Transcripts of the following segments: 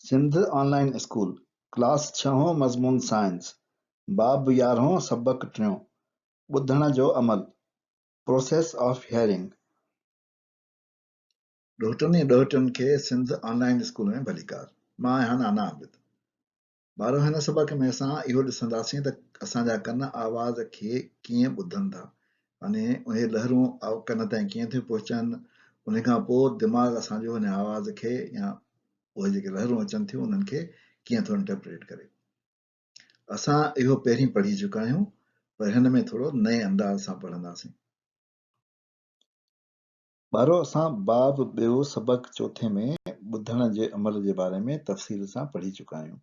سنڌ آن line school, class ڇهون مضمون science, باب يارهون سبق ٽيون، ٻڌڻ جو عمل، Process of Hearing. ڏوهٽن ۽ ڏوهٽين کي سنڌ آن لائين اسڪول ۾ ڀليڪار. مان آهيان نانا عابد. ٻارو هن سبق ۾ اسان اهو ڏسنداسين ته اسان جا ڪن آواز کي ڪيئن ٻڌن ٿا يعني اهي لهرون ڪن تائين ڪيئن ٿيون پهچن ان کان پوء دماغ اسان جو ان آواز کي يا اهي جيڪي لهرون اچن ٿيون انهن کي ڪيئن ٿو انٽرپريٽ ڪري. اسان اهو پهرين پڙهي چڪا آهيون پر هن ۾ ٿورو نئين انداز سان پڙهنداسين. ٻارو اسان باب ٻيو سبق چوٿين ۾ ٻڌڻ جي عمل جي باري ۾ تفصيل سان پڙهي چڪا آهيون.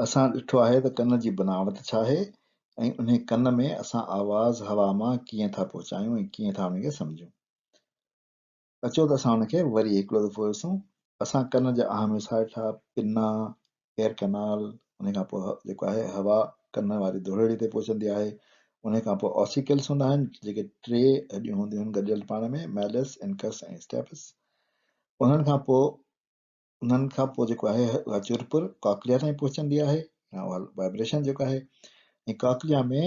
اسان ڏٺو آهي ته ڪن جي بناوت ڇا آهي ۽ انهي ڪن ۾ اسان آواز هوا مان ڪيئن ٿا پهچايون ۽ ڪيئن ٿا ان کي سمجهون. اچو ته اسان ان کي وري هڪڙو دفعو ڏسون. اسان ڪن جا اهم حصا ڏٺا، پنا، ايئر ڪئنال، ان کان پوء جيڪو آهي هوا ڪن واري ڌوڙيڙي تي پهچندي آهي، ان کان پوء اوسيڪلس هوندا آهن جيڪي ٽي هڏيون هونديون آهن گڏيل پاڻ ۾ ميلس، انڪس ۽ اسٽيپس. انهن کان پوء انهن کان پوء جيڪو آهي اها چرپر ڪاڪليا تائين پهچندي آهي يا اها وائبريشن جيڪو آهي ۽ ڪاڪليا ۾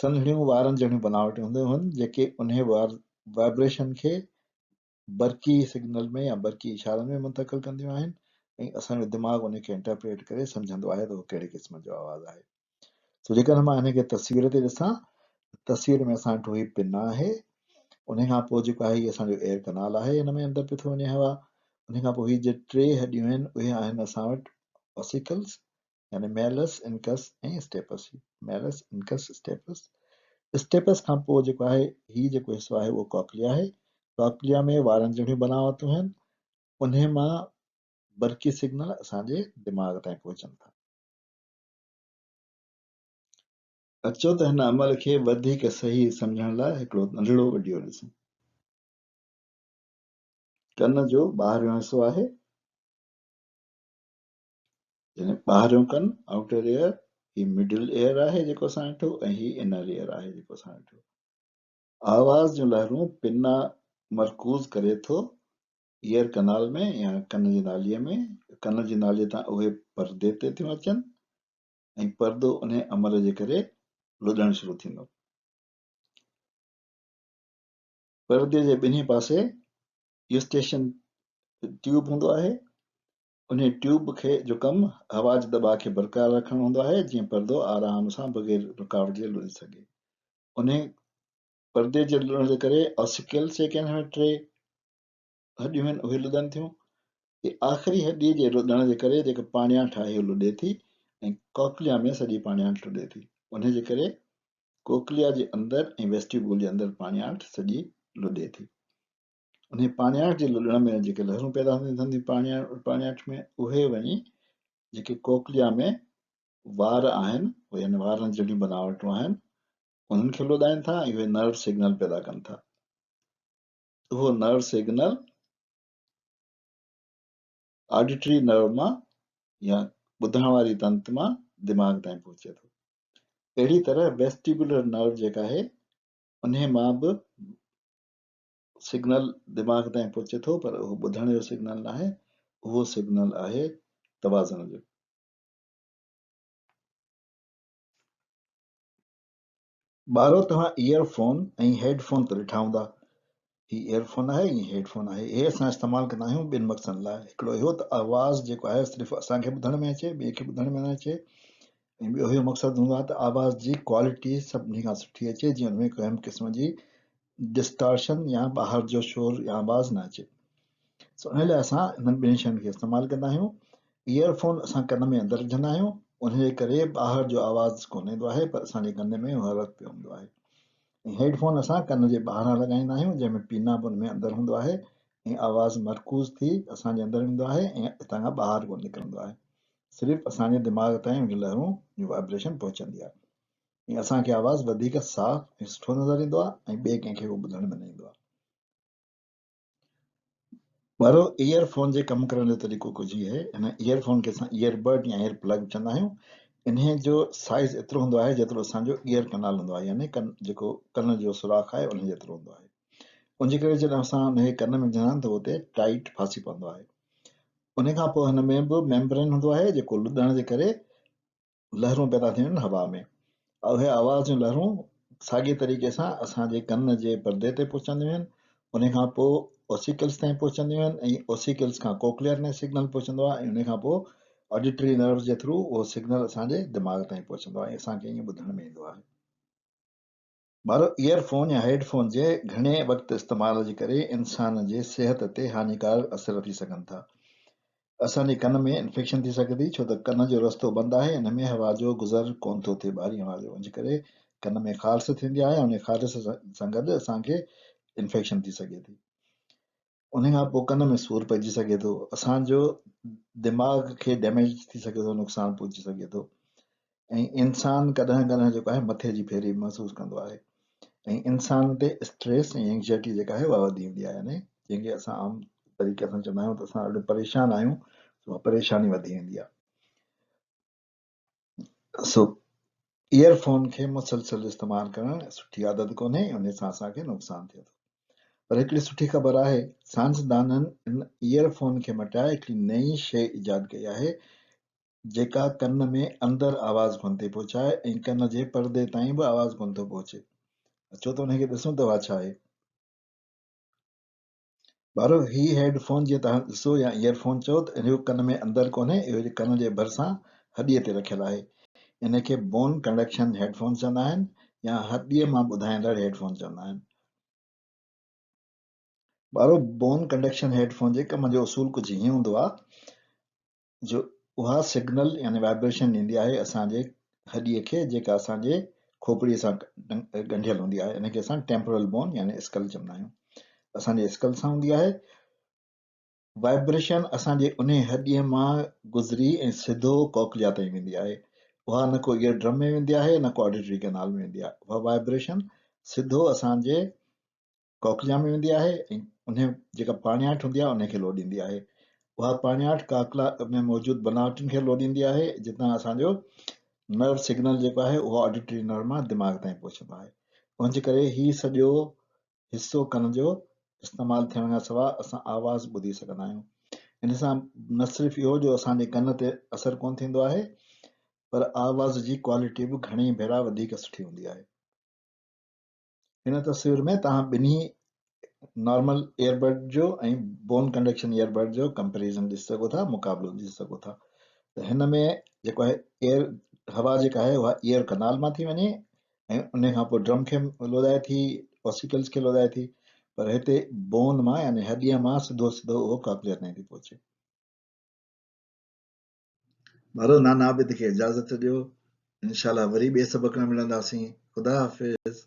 سنهڙيون وارن جهڙيون بناوٽون هونديون آهن جيڪي انهي وائبريشن کي برقي سگنل ۾ يا برقي اشارن ۾ منتقل ڪنديون آهن ۽ اسان جو دماغ ان کي انٽرپريٽ ڪري سمجهندو آهي ته اهو ڪهڙي قسم جو آواز آهي. سو جيڪڏهن مان هن کي تصوير تي ڏسان ته تصوير ۾ اسان وٽ هي پن آهي ان کان پوء جيڪو آهي هي اسان جو ايئر ڪنال آهي هن ۾ اندر پيو ٿو وڃي هوا ان کان پوء هي جي ٽي هڏيون آهن اهي آهن اسان وٽ اوسيڪلس يعني ميلس، انڪس ۽ اسٽيپس هي ميلس، انڪس، اسٽيپس اسٽيپس کان پوء جيڪو آهي هي جيڪو حصو آهي اهو ڪاڪليا آهي ڪاڪليا ۾ وارن جهڙيون بناوتون آهن انهي مان برقي سگنل اسان جي دماغ تائين پهچن ٿا. اچو ته هن عمل کي وڌيڪ صحيح سمجهڻ لاء هڪڙو ننڍڙو وڊيو ڏسون. ڪن جو ٻاهريون حصو آهي. يعني ٻاهريون ڪن، Outer Ear، هي مڊل ايئر آهي جيڪو اسان ڏٺو ۽ هي انر ايئر آهي جيڪو اسان ڏٺو. آواز جون لهرون پنا مرڪوز ڪري ٿو ايئر ڪنال ۾ يا ڪن جي ناليء ۾، ڪن جي ناليء تان اهي پردي تي ٿيون اچن ۽ پردو انهي عمل جي ڪري لڏڻ شروع ٿيندو. پردي جي ٻنهي پاسي يوسٽيشن ٽيوب هوندو آهي. انهي ٽيوب کي جو ڪم هوا جي دٻاء کي برقرار رکڻ هوندو آهي جيئن پردو آرام سان بغير رڪاوٽ جي لڙي سگهي. انهي پردي جي لڙڻ جي ڪري اوسيڪلس جيڪي آهن اهي ٽي هڏيون آهن اهي لڏن ٿيون. هي آخري هڏي جي لڏڻ جي ڪري جيڪا پاڻياٺ آهي اهو لڏي ٿي ۽ ڪوڪليا ۾ سڄي پاڻياٺ لڏي ٿي. انهي جي ڪري ڪوڪليا جي اندر ۽ ويسٽيبول جي اندر پاڻياٺ سڄي لڏي ٿي. انهي پاڻياٺ جي لڏڻ ۾ جيڪي لهرون پيدا ٿين ٿيون پاڻياٺ ۾ اهي وڃي جيڪي ڪوڪليا ۾ وار آهن يعني وارن جهڙيون بناوٽون آهن انهن کي لڏائين ٿا ۽ اهي نرو سگنل پيدا ڪن ٿا. اهو نرو سگنل آڊيٽري نرو مان يا ٻڌڻ واري تنت مان دماغ تائين پهچي ٿو. اهڙي طرح ويسٽيبولر نرو جيڪا آهي انهي مان به سگنل دماغ تائين پهچي ٿو پر اهو ٻڌڻ جو سگنل ناهي، اهو سگنل آهي توازن جو. ٻارو توهان ايئر فون ۽ هيڊ فون ته ڏٺا هوندا. هي ايئر فون آهي ۽ هيڊ فون آهي. اهي اسان استعمال ڪندا آهيون ٻن مقصدن لاء. هڪڙو اهو ته آواز جيڪو آهي صرف اسان کي ٻڌڻ ۾ اچي ٻئي کي ٻڌڻ ۾ نه اچي ۽ ٻيو اهو مقصد هوندو آهي ته آواز جي ڪوالٽي سڀني کان سٺي اچي جيئن ان ۾ ڪنهن به قسم جي ڊسٽارشن يا ٻاهر جو شور يا آواز نه اچي. سو ان لاء اسان انهن ٻنهي شين کي استعمال ڪندا آهيون. ايئر فون اسان ڪن ۾ اندر وجهندا آهيون ان جي ڪري ٻاهر جو آواز ڪونه ايندو آهي پر اسان جي ڪن ۾ هر وقت پيو هوندو آهي ۽ هيڊ فون اسان ڪن جي ٻاهران لڳائيندا آهيون جنهن ۾ پينا به ان ۾ اندر هوندو آهي ۽ آواز مرڪوز ٿي اسان جي اندر ويندو آهي ۽ هتان کان ٻاهر ڪونه نڪرندو آهي صرف اسان جي دماغ تائين ان جون لهرون جون وائبريشن پهچندي آهي ۽ اسان کي آواز وڌيڪ صاف ۽ سٺو نظر ايندو آهي ۽ ٻئي ڪنهن کي اهو ٻڌڻ ۾ نه ايندو آهي. ٻارو ايئر فون جي ڪم ڪرڻ جو طريقو ڪجهه هي آهي. هن ايئر فون کي اسان ايئر بڊ يا ايئر پلگ چوندا آهيون. انهي جو سائيز ايترو هوندو آهي جيترو اسان جو ايئر ڪنال هوندو آهي يعني ڪن جيڪو ڪن جو سوراخ آهي انهي جيترو هوندو آهي. ان جي ڪري جڏهن اسان انهي کي ڪن ۾ وجهندا آهيون ته اتي ٽائيٽ ڦاسي پوندو آهي. ان کان پوء هن ۾ به ميمبرين هوندو آهي جيڪو لڏڻ جي ڪري لهرون پيدا ٿينديون آهن هوا ۾. اهي آواز جون لهرون ساڳئي طريقي سان اسان جي ڪن جي پردي تي پهچنديون آهن، ان کان پوء اوسيڪلز تائين پهچنديون آهن ۽ اوسيڪلز کان ڪوڪليئر تائين سگنل پهچندو آهي ۽ ان کان پوء آڊيٽري نروز جي ٿرو اهو سگنل اسان جي دماغ تائين پهچندو آهي ۽ اسان کي ائين ٻڌڻ ۾ ايندو آهي. ٻارو ايئر فون يا هيڊ فون جي گهڻي وقت استعمال جي ڪري انسان جي صحت تي هاڃيڪارڪ اثر ٿي سگهن ٿا. اسان جي ڪن ۾ انفيڪشن ٿي سگهي ٿي ڇو ته ڪن جو رستو بند آهي ان ۾ هوا جو گذر ڪونه ٿو ٿئي ٻاهرين هوا جو ان جي ڪري ڪن ۾ خارس ٿيندي آهي ۽ ان خارس سان گڏ اسان کي انفيڪشن ٿي سگهي ٿي. ان کان پوء ڪن ۾ سور پئجي سگهي ٿو، اسان جو دماغ کي ڊيميج ٿي سگهي ٿو، نقصان پهچي سگهي ٿو ۽ انسان ڪڏهن ڪڏهن جيڪو آهي مٿي جي ڦيري محسوس ڪندو آهي ۽ انسان تي اسٽريس ۽ اينگزائٽي جيڪا آهي اها وڌي ويندي آهي يعني جنهن کي اسان عام طريقي سان چوندا آهيون ته اسان ڏاڍو پريشان آهيون اها پريشاني وڌي ويندي آهي. سو ايئر فون کي مسلسل استعمال ڪرڻ سٺي عادت ڪونهي ان سان اسان کي نقصان ٿئي ٿو پر هڪڙي سٺي خبر آهي سائنسدانن ان ايئر فون کي مٽائي هڪڙي نئين شيء ايجاد ڪئي آهي جيڪا ڪن ۾ اندر آواز ڪونه ٿي پهچائي ۽ ڪن جي پردي تائين به آواز ڪونه ٿو پهچي اچو ته ان کي ڏسون ته اها ڇا آهي. ٻارو هي هيڊ فون جيئن توهان ڏسو يا ايئر فون چئو ته اهو ڪن ۾ اندر ڪونهي اهو ڪن جي ڀرسان هڏيء تي رکيل آهي. ان کي بون ڪنڊڪشن هيڊ فون چوندا آهن يا هڏيء مان ٻڌائيندڙ هيڊ فون چوندا آهن. ٻارو بون ڪنڊڪشن هيڊ فون جي ڪم جو اصول ڪجهه هيئن هوندو آهي. جو اها سگنل يعني وائبريشن ڏيندي آهي اسان جي هڏيء کي جيڪا اسان جي کوپڙيء سان ڳنڍيل هوندي آهي ان کي اسان ٽيمپورل بون يعني اسڪل چوندا آهيون اسان جي اسڪل سان هوندي آهي وائبريشن اسان جي انهي هڏيء مان گذري ۽ سڌو ڪوڪليا تائين ويندي آهي اها نه ڪو ايئر ڊرم ۾ ويندي آهي نه ڪو آڊيٽري ڪينال ۾ ويندي آهي اها وائبريشن سڌو اسان جي ڪاڪليا ۾ ويندي آهي ۽ انهي جيڪا پاڻياٺ هوندي آهي انهي کي لوڏيندي آهي. اها پاڻياٺ ڪاڪلا ۾ موجود بناوٽن کي لوڏيندي آهي جتان اسان جو نرو سگنل جيڪو آهي اهو آڊيٽري نرو مان دماغ تائين پهچندو آهي. ان جي ڪري هي سڄو حصو ڪن جو استعمال ٿيڻ کان سواء اسان آواز ٻڌي سگهندا آهيون. ان سان نه صرف اهو جو اسان جي ڪن تي اثر ڪونه ٿيندو آهي پر آواز جي ڪوالٽي به گهڻي ڀيرا وڌيڪ سٺي هوندي آهي. هن تصوير ۾ توهان ٻنهي نارمل ايئر بڊ جو ۽ بون ڪنڊڪشن ايئر بڊ جو ڪمپيريزن ڏسي سگهو ٿا مقابلو ڏسي سگهو ٿا ته هن ۾ جيڪو آهي ايئر هوا جيڪا آهي اها ايئر ڪنال مان ٿي وڃي ۽ ان کان پوء ڊرم کي لوڏائي ٿي اوسيڪلز کي لوڏائي ٿي پر هتي بون مان يعني هڏيء مان سڌو سڌو اهو ڪاڪليئر تائين ٿي پهچي. ٻارو نانا عابد کي اجازت ڏيو انشاء الله وري ٻئي سبق ۾ ملنداسين خدا حافظ.